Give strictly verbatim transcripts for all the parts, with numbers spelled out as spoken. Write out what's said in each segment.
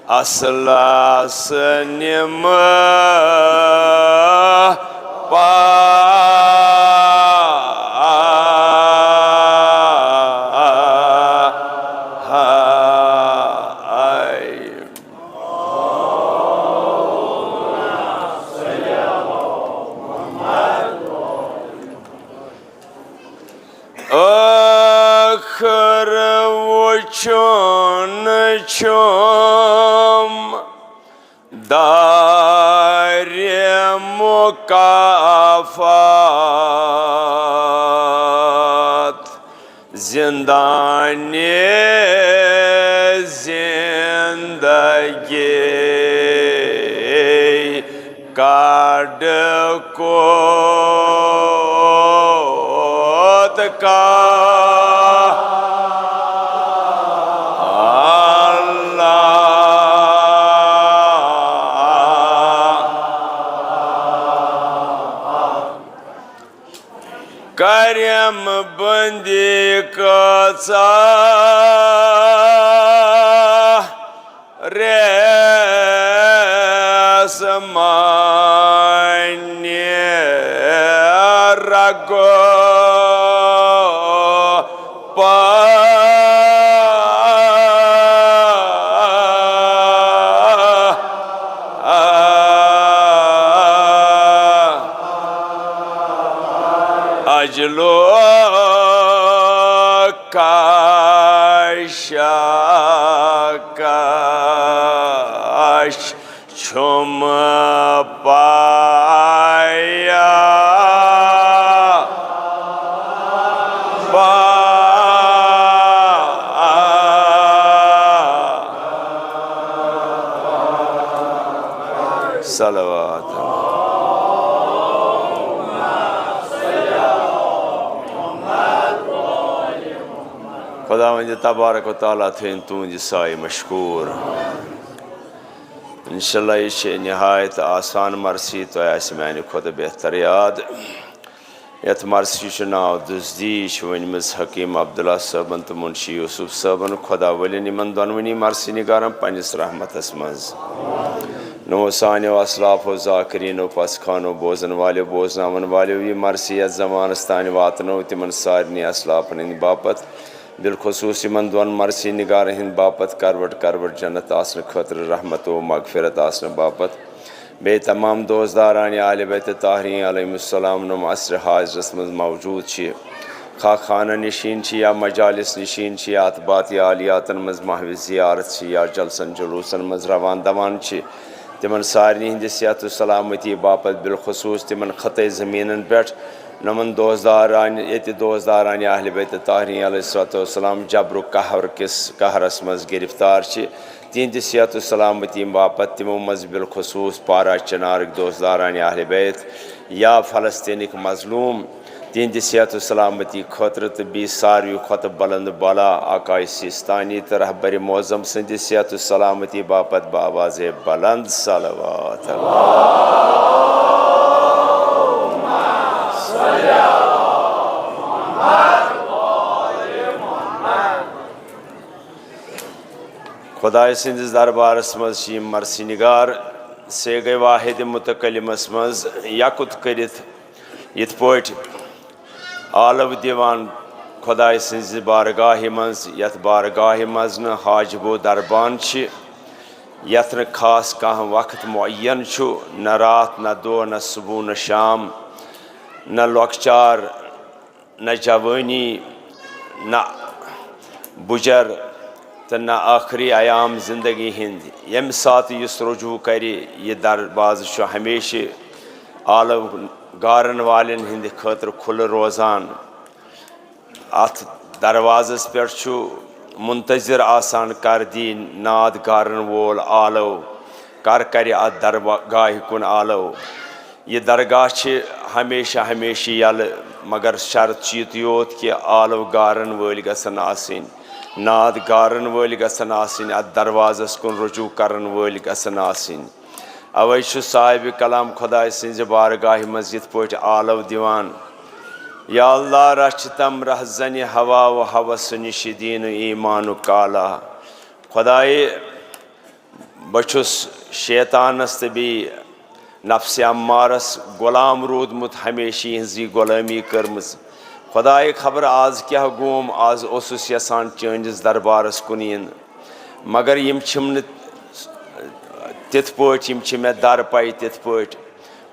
اصلس نمہ پاے۔ ٲخر وُچھُن چھُم دارِ مکافات۔ زندانِ زندگی کڑ کوت کا اللہ۔ کرم بندی کٲژاہ ریس مانہِ رگو پا۔ اجلو کاش کاش چھُم پایا پا۔ صلوات۔ خداوند تبارک و تعالیٰ تھٲیِن تُہُنٛد یہِ سایہِ مشکوٗر۔ انشاءاللہ یہِ چھِ نہایت آسان مرثی، تۄہہِ آسہِ میانہِ کھۄتہٕ بہتر یاد۔ یتھ مرثی چھُ ناو دُزدی، یہِ چھِ ؤنمٕژ حکیم عبداللہ صٲبن تہٕ منشی یوسف صٲبن۔ خدا ولین یِمن دۄنوٕنی مرثی نگارن پننِس رحمتس منٛز۔ نو سانیو اسلافو، ذاکرینو، پسخانو، بوزن والیو، بوزناون والیو یہِ مرثی یتھ زمانس تانۍ واتنٲو، تِمن سارنٕے اسلافن ہٕنٛدِ باپتھ، بالخصوص یِمن دۄن مرثی نگارن ہٕنٛدِ باپتھ، کروٹ کروٹ جنت آسنہٕ خٲطرٕ، رحمت و مغفرت آسنہٕ باپتھ، بیٚیہِ تمام دوستدارانہِ اہل بیت طاہرین علیہم السلام نۄم عصرِ حاضرس منٛز موجود چھِ، خواہ خانہ نشین چھِ یا مجالس نشین چھِ یا اطباعی عالیاتن منٛز محو زیارت چھِ یا جلسن جلوسن منٛز روان دوان چھِ، تِمن سارنٕے ہٕنٛدِ صحت و سلامتی باپتھ، بالخصوص تِمن خطے زمینن پٮ۪ٹھ نۄمن دوستدارانہِ، ییٚتہِ دوستدارانہِ اہل بیت طاہرین علیہ الصلوۃ والسلام جبر و قہر کِس قہرس منٛز گرفتار چھِ، تِہنٛدِ صحت و سلامتی باپتھ، تِمو منٛز بالخصوص پارہ چنارٕکۍ دوستدارانہِ اہل بیت یا فلسطینٕکۍ مظلوم، تِہنٛدِ صحت و سلامتی خٲطرٕ تہٕ بیٚیہِ ساروٕے کھۄتہٕ بلند بالا آقایہِ سیستانی تہٕ رہبرِ معظم سٕنٛدِ صحت و سلامتی باپتھ بآوازِ بلند صلوات۔ خدایہِ سٕنٛدِس دربارس منٛز چھِ یِم مرثی نگار صیغہ واحد متکلمس منٛز یکُت کٔرِتھ یِتھ پٲٹھۍ آلو دِوان خدایہِ سٕنٛزِ بارگاہہِ منٛز، یتھ بارگاہہِ منٛز نہٕ حاجب و دربان چھِ، یتھ نہٕ خاص کانٛہہ وقت معین چھُ، نہ راتھ، نہ دۄہ، نہ صبح، نہ شام، نہ لۄکچار، نہ جوٲنی، نہ بُجر تہٕ نہ ٲخری ایام زندگی ہٕنٛدۍ۔ ییٚمہِ ساتہٕ یُس رجوع کرِ، یہِ دروازٕ چھُ ہمیشہِ آلو گارن والٮ۪ن ہٕنٛدِ خٲطرٕ کھُلہٕ روزان۔ اتھ دروازس پٮ۪ٹھ چھُ منتظر آسان، کر دی ناد گارن وول آلو، کر کرِ اتھ درگاہہِ کُن آلو۔ یہِ درگاہ چھِ ہمیشہ ہمیشہ یلہٕ، مگر شرط چھِ یُتُے یوت کہِ آلو گارن وٲلۍ گژھن آسٕنۍ، ناد گارن وٲلۍ گژھن آسٕنۍ، اتھ دروازس کُن رجوع کرن وٲلۍ گژھن آسٕنۍ۔ اوے چھُ صاحب کلام خدایہِ سٕنٛزِ بارگاہہِ منٛز یِتھ پٲٹھۍ آلو دِوان، یا اللہ، رچھ تم رہزنِ ہوا و ہوس نِش دین و ایمان و کالا۔ خدایہِ، بہٕ چھُس شیطانَس تہٕ بیٚیہِ نفسِ امارس غلام روٗدمُت، ہمیشہِ یِہنٛزٕے غلٲمی کٔرمٕژ۔ خۄدایہِ خبر آز کیٛاہ گوم، آز اوسُس یژھان چٲنِس دربارس کُن یِن، مگر یِم چھِم نہٕ تِتھ پٲٹھۍ، یِم چھِ مےٚ در پَے تِتھ پٲٹھۍ۔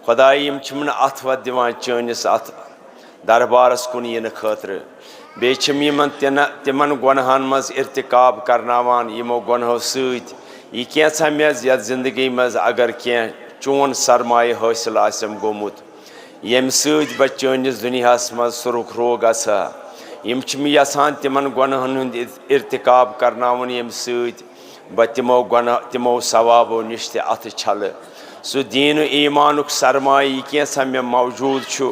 خۄدایہِ، یِم چھِم نہٕ اَتھ وَتھ دِوان چٲنِس اَتھ دربارس کُن یِنہٕ خٲطرٕ۔ بیٚیہِ چھِم یِمن تِنہٕ، تِمن گۄنہن منٛز ارتکاب کرناوان، یِمو گۄنہو سۭتۍ یہِ کینٛژھا مےٚ یَتھ زندگی منٛز اگر کینٛہہ چون سرمایہِ حٲصِل آسٮ۪م گوٚمُت، ییٚمہِ سۭتۍ بہٕ چٲنِس دُنیاہس منٛز سُرخ رو گژھٕ ہا۔ یِم چھِم یژھان تِمن گۄنہن ہُنٛد ارتکاب کرناوُن، ییٚمہِ سۭتۍ بہٕ تِمو گۄناہ، تِمو ثوابو نِش تہِ اَتھٕ چھَلہٕ۔ سُہ دیٖن و ایٖمانُک سرمایہِ، یہِ کینٛژھا مےٚ موجوٗد چھُ،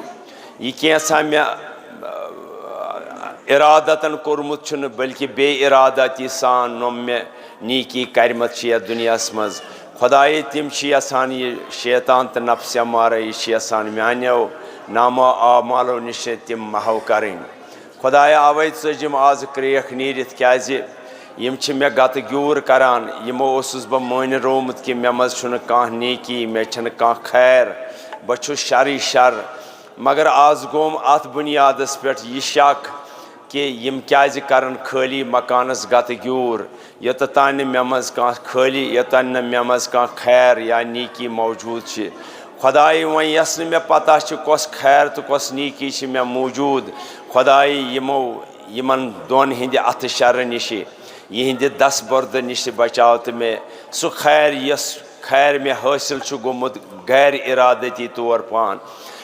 یہِ کینٛژھا مےٚ، آ، ارادتن کوٚرمُت چھُنہٕ، بلکہِ بے ارادتی سان نۄم مےٚ نیٖکی کرِمژ چھِ یَتھ دُنیاہَس منٛز۔ خۄدایہِ، تِم چھِ یَژھان یہِ شیطان تہٕ نفسِ امارہ، یہِ چھِ یَژھان میٛانیو نامہ اعمالو نِش تِم محو کرٕنۍ۔ خۄدایا، اوے ژٔجِم آز کرٛیکھ نیٖرِتھ، کیٛازِ یِم چھِ مےٚ گتہٕ گیوٗر کران۔ یِمو اوسُس بہٕ مٲنِتھ روومُت کہِ مےٚ منٛز چھُنہٕ کانٛہہ نیکی، مےٚ چھَنہٕ کانٛہہ خیر، بہٕ چھُس شرٕے شر۔ مگر آز گوم اَتھ بُنیادس پٮ۪ٹھ یہِ شک کہِ یِم کیٛازِ کرن خٲلی مکانس گتہٕ گیوٗر۔ یوٚتتھ تام نہٕ مےٚ منٛز کانٛہہ خٲلی، یوٚتتھ نہٕ مےٚ منٛز کانٛہہ خیر یا نیٖکی موجوٗد چھِ۔ خۄدایہِ، وۄنۍ یۄس نہٕ مےٚ پتہ چھِ، کۄس خیر تہٕ کۄس نیٖکی چھِ مےٚ موجوٗد۔ خۄدایہِ، یِمو، یِمن دۄن ہٕنٛدِ اَتھٕ شرٕ نِشہِ، یِہِنٛدِ دستبردٕ نِشہِ بچاو تہٕ مےٚ سُہ خیر، یۄس خیر مےٚ حٲصِل چھُ گوٚمُت غیر ارادتی طور پان۔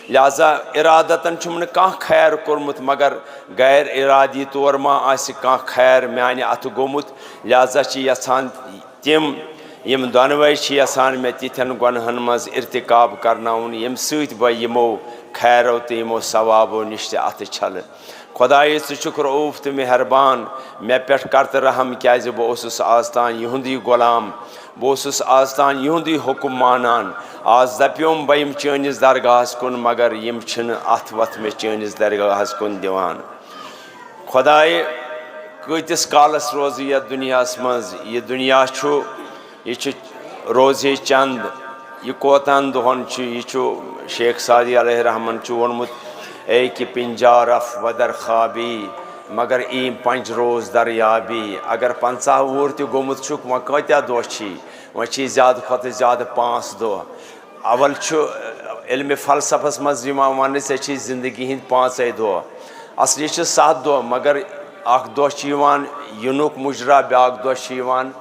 لہذا ارادتن چھُم نہٕ کانٛہہ خیر کوٚرمُت، مگر غیر ارادی طور ما آسہِ کانٛہہ خیر میانہِ اَتھٕ گوٚمُت۔ لہذا چھِ یژھان تِم، یِم دۄنوَے چھِ یژھان مےٚ تِتھٮ۪ن گۄنہَن منٛز ارتکاب کرناوُن، ییٚمہِ سۭتۍ بہٕ یِمو خیرو تہٕ یِمو ثوابو نِش تہِ اَتھٕ چھَلہٕ۔ خۄدایے، ژٕ چھُکھ رؤوف تہٕ مہربان، مےٚ پٮ۪ٹھ کر تہٕ رحم، کیٛازِ بہٕ اوسُس آز تام یِہُنٛدُے غلام، بہٕ اوسُس آز تام یِہُنٛدُے حُکم مانان۔ آز دَپیوم بہٕ یِم چٲنِس درگاہَس کُن، مگر یِم چھِنہٕ اَتھ وَتھ مےٚ چٲنِس درگاہَس کُن دِوان۔ خۄدایہِ، کۭتِس کالَس روزٕ یَتھ دُنیاہَس منٛز؟ یہِ دُنیا چھُ، یہِ چھُ روزے چند، یہِ کوتاہَن دۄہَن چھُ؟ یہِ چھُ، شیخ سعدی علیہ رحمن چھُ ووٚنمُت، اے کہ پنجارف و در خوابی، مگر ایم پنج روز در یابی۔ اگر پنٛژاہ وُہُر تہِ گوٚمُت چھُکھ، وۄنۍ کۭتیٛاہ دۄہ چھی؟ وۄنۍ چھی زیادٕ کھۄتہٕ زیادٕ پانٛژھ دۄہ۔ اول چھُ علمِ فلسفس منٛز یِوان وننہٕ، ژےٚ چھی زندگی ہٕنٛدۍ پانٛژے دۄہ۔ اصلی چھِ ستھ دۄہ، مگر اکھ دۄہ چھُ یِوان یِنُک مُجرا، بیٛاکھ دۄہ چھُ یِوان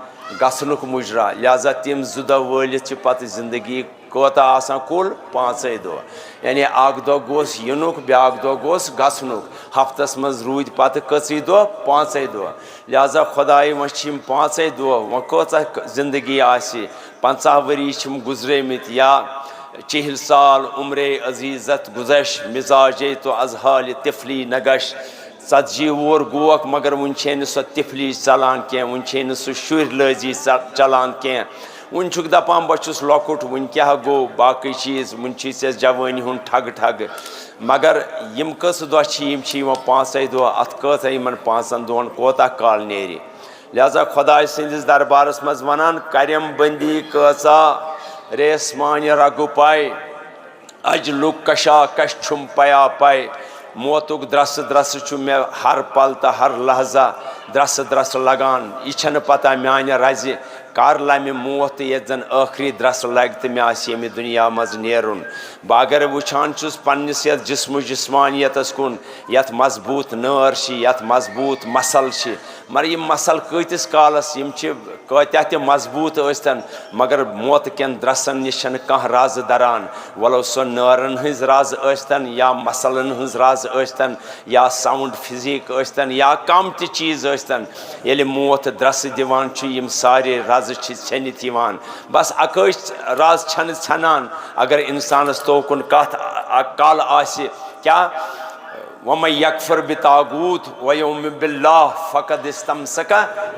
گژھنُک مُجرا۔ لہذا تِم زٕ دۄہ وٲلِتھ چھِ پتہٕ زندگی کوتاہ آسان؟ کُل پانٛژے دۄہ۔ یعنی اکھ دۄہ گوٚژھ یِنُک، بیٛاکھ دۄہ گوٚژھ گژھنُک۔ ہفتس منٛز روٗدۍ پتہٕ کٔژٕے دۄہ؟ پانٛژے دۄہ۔ لہذا خۄدایہِ، وۄنۍ چھِ یِم پانٛژے دۄہ، وۄنۍ کۭژاہ زندگی آسہِ؟ پنٛژاہ ؤری چھِم گُزرٲمٕتۍ، یا چِہِل سال عمرے عزیزت گُذشت، مزاجے تو از حال طفلی نگشت۔ ژتجی وُہُر گوکھ، مگر وُنہِ چھے نہٕ سۄ طفلی ژلان کینٛہہ، وُنہِ چھے نہٕ سُہ شُرۍ لٲزی ژ-، چلان کینٛہہ۔ وُنہِ چھُکھ دپان، بہٕ چھُس لۄکُٹ، وُنہِ کیٛاہ گوٚو، باقٕے چیٖز، وُنہِ چھُے ژےٚ جوٲنی ہُنٛد ٹھگہٕ ٹھگہٕ۔ مگر یِم کٔژ دۄہ چھِ؟ یِم چھِ یِوان پانٛژے دۄہ۔ اَتھ کۭژاہ یِمن پانٛژن دۄہن کوتاہ کال نیرِ؟ لہذا خۄداے سٕنٛدِس دربارس منٛز ونان، کرم بندی کۭژاہ ریسمانہِ رگہٕ پے، اجلُک کشاکش چھُم پیا پے۔ موتُک درسہٕ درسہٕ چھُ مےٚ ہر پل تہٕ ہر لحظہ درسہٕ درسہٕ لگان۔ یہِ چھنہٕ پتہ میانہِ رزِ کر لمہِ موت تہٕ ییٚتہِ زن ٲخری درسہٕ لگہِ تہٕ مےٚ آسہِ ییٚمہِ دُنیا منٛز نیرُن۔ بہٕ اگر وٕچھان چھُس پننِس یتھ جسمہٕ جسمانیتس کُن، یتھ مضبوٗط نٲر چھِ، یتھ مضبوٗط مسل چھِ، مگر یِم مسل کۭتِس کالس؟ یِم چھِ کۭتیاہ تہِ مضبوٗط ٲسۍتن، مگر موتہٕ کٮ۪ن درسن نِش چھنہٕ کانٛہہ رز دران۔ ولو سۄ نٲرن ہٕنٛز رز ٲسۍتن یا مسلن ہٕنٛز رز ٲسۍتن یا ساؤنڈ فزیک ٲسۍتن یا کم تہِ چیٖز ٲسۍتن، ییٚلہِ موت درسہٕ دِوان چھُ، یِم سارے رزٕ چھِ ژھیٚنِتھ یِوان۔ بس اکٲے رز چھنہٕ ژھٮ۪نان۔ اگر انسانس توکُن کتھ ا-، ا-، کل آسہِ، کیٛاہ ومن یکفر بطاغوت ویؤمن باللہ فقد استمسک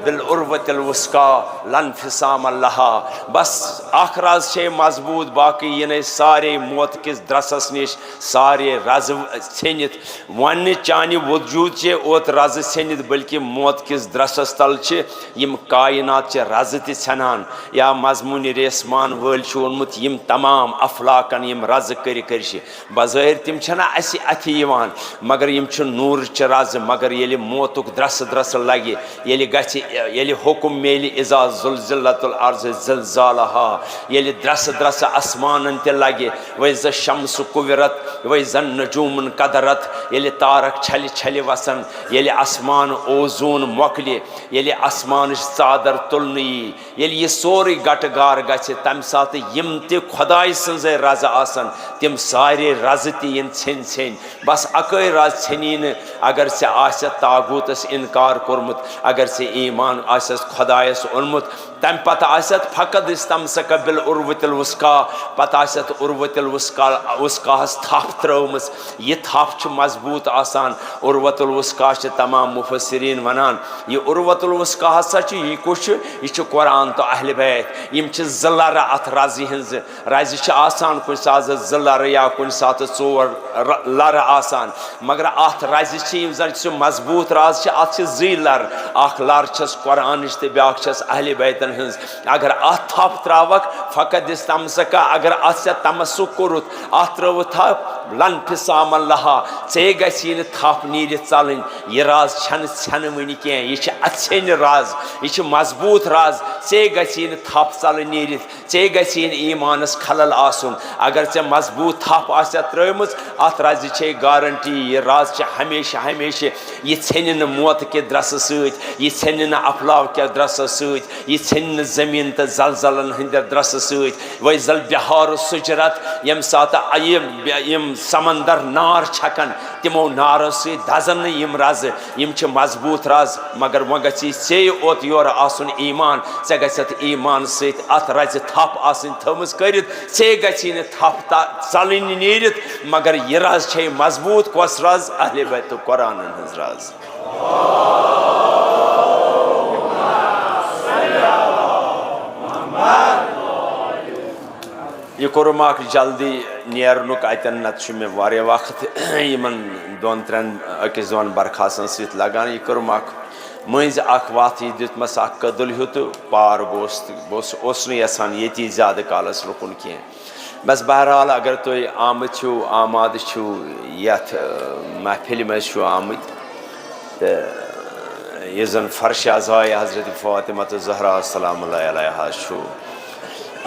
بالعروۃ الوثقی لا انفصام لہا۔ بس اکھ راز چھے مضبوط، باقی یِنَے سارے موت کِس درسس نِش، سارے رزٕ ژھیٚنِتھ۔ وۄنۍ نہٕ چانہِ وجود چھے اوت رزٕ ژھیٚنِتھ، بلکہ موت کِس درسس تل چھِ یِم کائنات چہِ رزٕ تہِ ژھٮ۪نان۔ یا مضمون ریسمان وٲلۍ چھُ ووٚنمُت، یِم تمام افلاکن یِم رزٕ کٔرۍ کٔرۍ چھِ۔ بظٲہر تِم چھِنہٕ اَسہِ اَتھِ یِوان، مگر یِم چھِ نوٗرٕچہِ رزٕ۔ مگر ییٚلہِ موتُک درٛسہٕ درٛسہٕ لگہِ، ییٚلہِ گژھِ، ییٚلہِ حُکم میلہِ، اذا زلزلت الارض زلزالہا، ییٚلہِ درٛسہٕ درٛسہٕ آسمانن تہِ لگہِ، واذا الشمس کورت، واذا النجوم انکدرت، ییٚلہِ تارک چھلہِ چھلہِ وسن، ییٚلہِ آسمان اوزوٗن مۄکلہِ، ییٚلہِ آسمانٕچ ژادر تُلنہٕ یی، ییٚلہِ یہِ سورُے گٹہٕ گار گژھِ، تَمہِ ساتہٕ یِم تہِ خۄداے سٕنٛزے رَزٕ آسَن، تِم سارے رَزٕ تہِ یِن ژھیٚنۍ ژھیٚنۍ۔ بس اَکٲے رَز ژھیٚنی نہٕ، اگر ژےٚ آسٮ۪تھ طاغوٗتَس اِنکار کوٚرمُت، اگر ژےٚ ایٖمان آسٮ۪س خۄدایَس اوٚنمُت، تَمہِ پَتہٕ آسٮ۪تھ فقط استمسک بالعروۃ الوثقی، پَتہٕ آسٮ۪تھ عروۃ الوثقی، وثقیٰ ہَس تھپھ ترٲومٕژ۔ یہِ تھپھ چھِ مضبوٗط آسان۔ عروۃ الوثقی چھِ تمام مفسرین وَنان، یہِ عروۃ الوثقی ہسا چھُ، یہِ کُس چھُ؟ یہِ چھُ قرآن تہٕ اہل بیت۔ یِم چھِ زٕ لرٕ اتھ رزِ ہٕنٛزٕ۔ رزِ چھِ آسان کُنہِ ساتہٕ زٕ لرٕ یا کُنہِ ساتہٕ ژور ر-، لرٕ آسان، مگر اتھ رزِ چھِ، یِم زن سُہ مضبوٗط رز چھِ، اتھ چھِ زٕے لرٕ۔ اکھ لر چھس قرآنٕچ تہٕ بیاکھ چھس اہل بیتن ہٕنٛز۔ اگر اتھ تھپھ تراوکھ، فقد استمسک، اگر اتھ ژےٚ تمسک کوٚرُتھ، اتھ ترٲوٕتھ تھپھ، لن فصام لہا، ژے گژھی نہٕ تھپھ نیٖرِتھ ژلٕنۍ۔ یہِ راز چھنہٕ ژھٮ۪نہٕ وٕنہِ کینٛہہ، یہِ چھِ اَژھیٚنۍ راز، یہِ چھِ مضبوٗط راز۔ ژے گژھی نہٕ تھپھ ژلٕنۍ نیٖرِتھ، ژے گژھی نہٕ ایٖمانس خلل آسُن۔ اگر ژےٚ مضبوٗط تھپھ آسٮ۪تھ ترٲومٕژ، اتھ رزِ چھے گارنٹی، یہِ راز چھِ ہمیشہِ ہمیشہِ، یہِ ژھیٚنہِ نہٕ موتہٕ کہِ درسہٕ سۭتۍ، یہِ ژھیٚنہِ نہٕ افلاک کہِ درسہٕ سۭتۍ، یہِ ژھیٚنہِ نہٕ زمین تہٕ زلزلن ہٕنٛدِ درسہٕ سۭتۍ۔ وۄنۍ زل بہار سجرت، ییٚمہِ ساتہٕ یہِ، یِم سمندر نار چھکن، تِمو نارو سۭتۍ دزن نہٕ یِم رزٕ، یِم چھِ مضبوٗط رز۔ مگر وۄنۍ گژھی ژے اوت یورٕ آسُن ایٖمان، ژےٚ گژھٮ۪تھ ایٖمان سۭتۍ اتھ رزِ تھپھ آسٕنۍ تھٲومٕژ کٔرِتھ، ژے گژھی نہٕ تھپھ تا-، ژلٕنۍ نیٖرِتھ، مگر یہِ رز چھے مضبوٗط۔ کۄس رز؟ اہل بیتُک قرآنن ہٕنٛز رز۔ یہِ کوٚرُم اکھ جلدی نیرنُک اتٮ۪ن، نتہٕ چھُ مےٚ واریاہ وقت یِمن دۄن ترٛٮ۪ن أکِس دۄن برخاستن سۭتۍ لگان۔ یہِ کوٚرُم اکھ مٔنٛزۍ اکھ وتھ، یہِ دیُتمس اکھ کٔدٕل ہیوٗ تہٕ پار گوس تہٕ بہٕ اوس، اوس نہٕ یژھان ییٚتی زیادٕ کالس رُکُن کینٛہہ۔ بس بہرحال، اگر تُہۍ آمٕتۍ چھِو، آمادٕ چھِو یتھ، اہ، محفلہِ منٛز چھِو آمٕتۍ، تہٕ یُس زن فرش عزایہِ حضرت فاطمہ الزہرا سلام اللہ علیہا چھُ،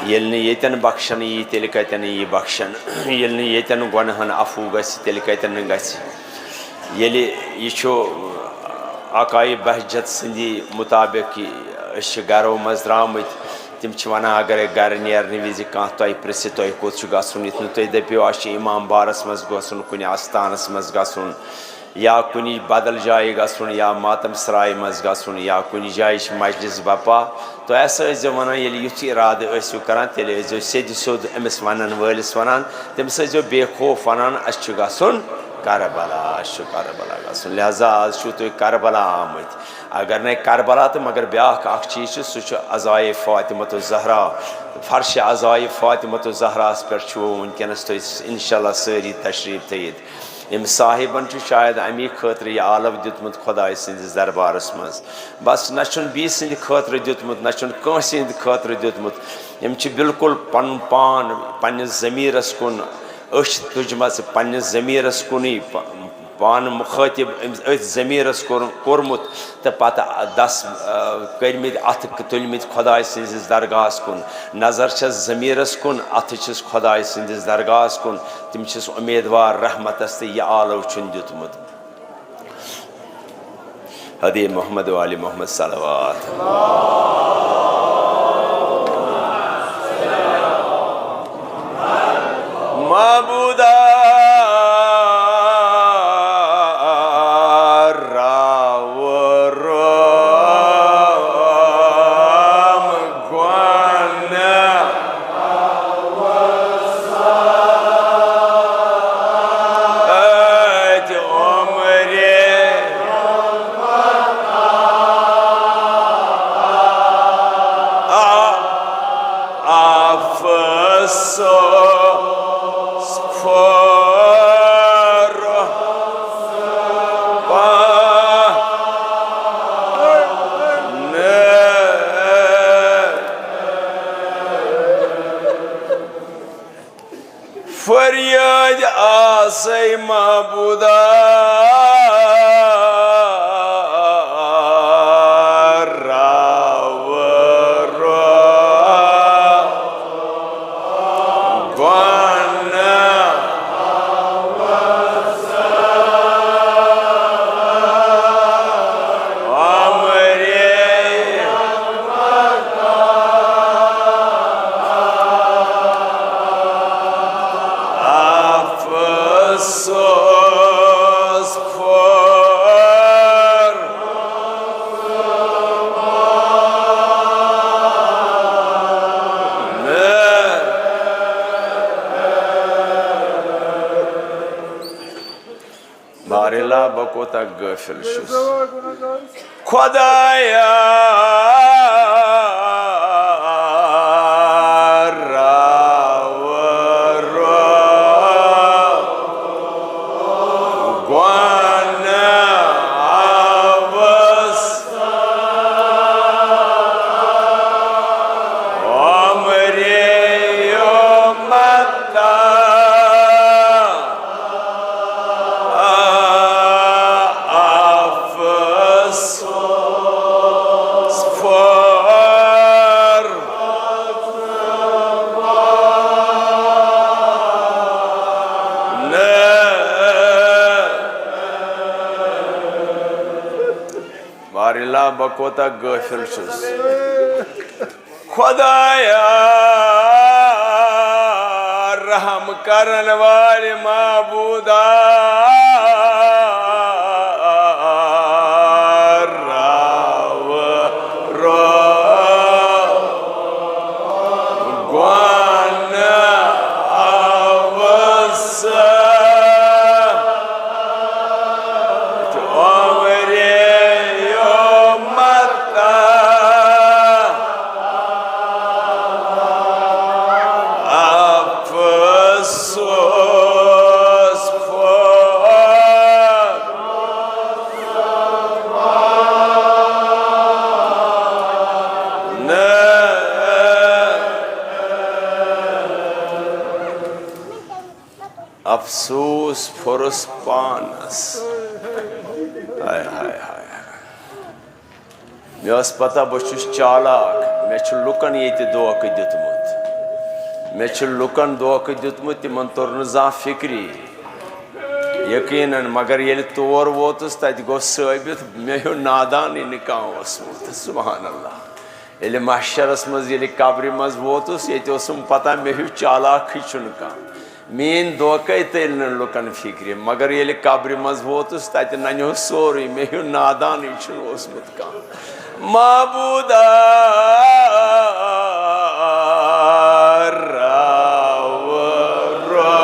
ییٚلہِ نہٕ ییٚتٮ۪ن بخشن یی، تیٚلہِ کتٮ۪ن یی بخشن؟ ییٚلہِ نہٕ ییٚتٮ۪ن گۄنہن عفو گژھِ، تیٚلہِ کتٮ۪ن گژھِ؟ ییٚلہِ یہِ چھُ آقایہِ بہجت سٕنٛدِ مُطابق، یہِ أسۍ چھِ گرو منٛز درٛامٕتۍ، تِم چھِ ونان، اگرے گرٕ نیرنہٕ وِزِ کانٛہہ تۄہہِ پرژھِ، تۄہہِ کوٚت چھُ گژھُن، یُتھ نہٕ تُہۍ دٔپِو، اسہِ چھُ امام بارس منٛز گژھُن، کُنہِ آستانس منٛز گژھُن، یا کُنہِ بدل جایہِ گژھُن، یا ماتم سرایہِ منٛز گژھُن، یا کُنہِ جایہِ چھِ مجلس بپا۔ تُہۍ ہسا ٲسۍزیو ونان، ییٚلہِ یُتھ ارادٕ ٲسِو کران، تیٚلہِ ٲسۍزیو سیٚدِ سیوٚد أمِس ونن وٲلِس ونان، تٔمِس ٲسۍزیو بے خوف ونان، اسہِ چھُ گژھُن کربلا، اسہِ چھُ کربلا گژھُن۔ لہذا آز چھِو تُہۍ کربلا آمٕتۍ۔ اگر نے کربلا تہٕ مگر بیٛاکھ اکھ چیٖز چھُ، سُہ چھُ عزایہِ فاطمۃ الزہرا۔ فرشِ عزایہِ فاطمۃ الزہراہس پٮ۪ٹھ چھِو وٕنکیٚنس تُہۍ انشاءاللہ سٲری تشریٖف تھٲیِتھ۔ أمۍ صاحبن چھُ شاید اَمی خٲطرٕ یہِ آلو دیُتمُت خۄداے سٕنٛدِس دربارس منٛز۔ بس، نہ چھُن بیٚیہِ سٕنٛدِ خٲطرٕ دیُتمُت، نہ چھُن کٲنٛسہِ ہٕنٛدِ خٲطرٕ دیُتمُت۔ أمۍ چھِ بالکل پنُن پان، پننِس ضمیٖرس کُن، أچھ تُجمژٕ پننِس ضمیٖرس کُنُے، پ-، پانہٕ مُخٲطب أمۍ أتھۍ ضمیٖرس کوٚر-، کوٚرمُت تہٕ پتہٕ دس، آ، کٔرمٕتۍ اتھٕ تُلمٕتۍ خۄداے سٕنٛدِس درگاہس کُن۔ نظر چھس ضمیٖرس کُن، اتھٕ چھِس خۄداے سٕنٛدِس درگاہس کُن۔ تِم چھِس اُمیدوار رحمتس تہٕ یہِ آلو چھُن دیُتمُت۔ حدی محمد و آل محمد صلوات۔ معبودا راو روم گون۔ أتۍ فسوس فر پا فریاد آسے معبودا، راو را گوانہ عمرے افسوس فر بارلا بہٕ کوٗتاہ غٲفِل چھُس۔ خۄدایا، راو را گوانہ آوس عمرے یومتا افسوس فر بارلا بہٕ کوٗتاہ غٲفِل چھُس۔ خۄدایا، رحم کرن والہِ معبودا، راو را گوانہ آوس عمرے یومتا افسوس فر افسوس فورس پانس۔ ہاے، ہاے، ہاے، ہاے۔ مےٚ ٲس پتہ بہٕ چھُس چالاک، مےٚ چھُ لُکن ییٚتہِ دھوکہٕ دیُتمُت، مےٚ چھُ لُکن دھوکہٕ دیُتمُت، تِمن توٚر نہٕ زانٛہہ فِکری۔ یقیناً، مگر ییٚلہِ تور ووتُس، تتہِ گوٚو ثٲبت، مےٚ ہیوٗ نادانٕے نہٕ کانٛہہ اوسمُت۔ سبحان اللہ۔ ییٚلہِ محشرس منٛز، ییٚلہِ قبرِ منٛز ووتُس، ییٚتہِ اوسُم پتہ، مےٚ ہیوٗ چالاکھٕے چھُنہٕ کانٛہہ۔ میٲنۍ دھوکے تٔلۍ نہٕ لُکن فِکرِ، مگر ییٚلہِ قبرِ منٛز ووتُس، تتہِ ننیو سورُے، مےٚ ہیوٗ نادانٕے چھُنہٕ اوسمُت کانٛہہ۔ معبودا، راو را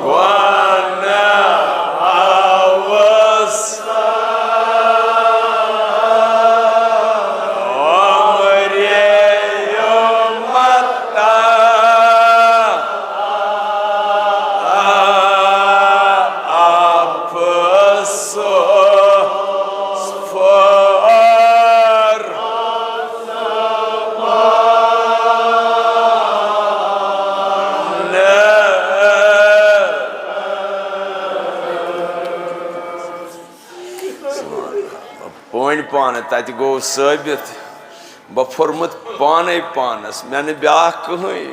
گوانہ آوس عمرے یومتا افسوس فر پٲنۍ پانہٕ تتہِ گوٚو ثٲبت، بہٕ پھوٚرمُت پانے پانس، مےٚ نہٕ بیٛاکھ کٕہٕنۍ۔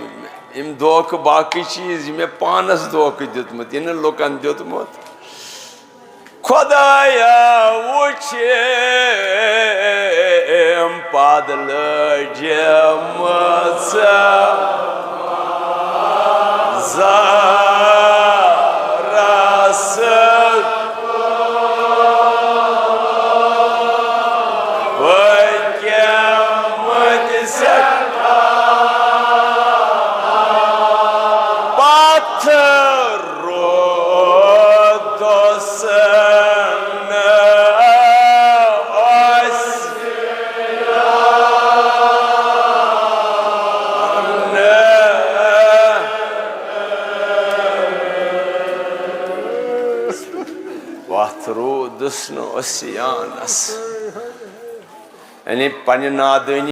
یِم دھوکہٕ باقٕے چیٖز، یہِ مےٚ پانس دھوکہٕ دیُتمُت، یہِ نہٕ لُکن دیُتمُت۔ خۄدایا، وٕچھِم پاد لٲجمٕژ زارس پٔکۍ مٕتۍ سٮ۪ٹھاہ پتھ۔ روٗدُس نہٕ أسۍ حسن و عصیانس، یعنی پننہِ نادٲنی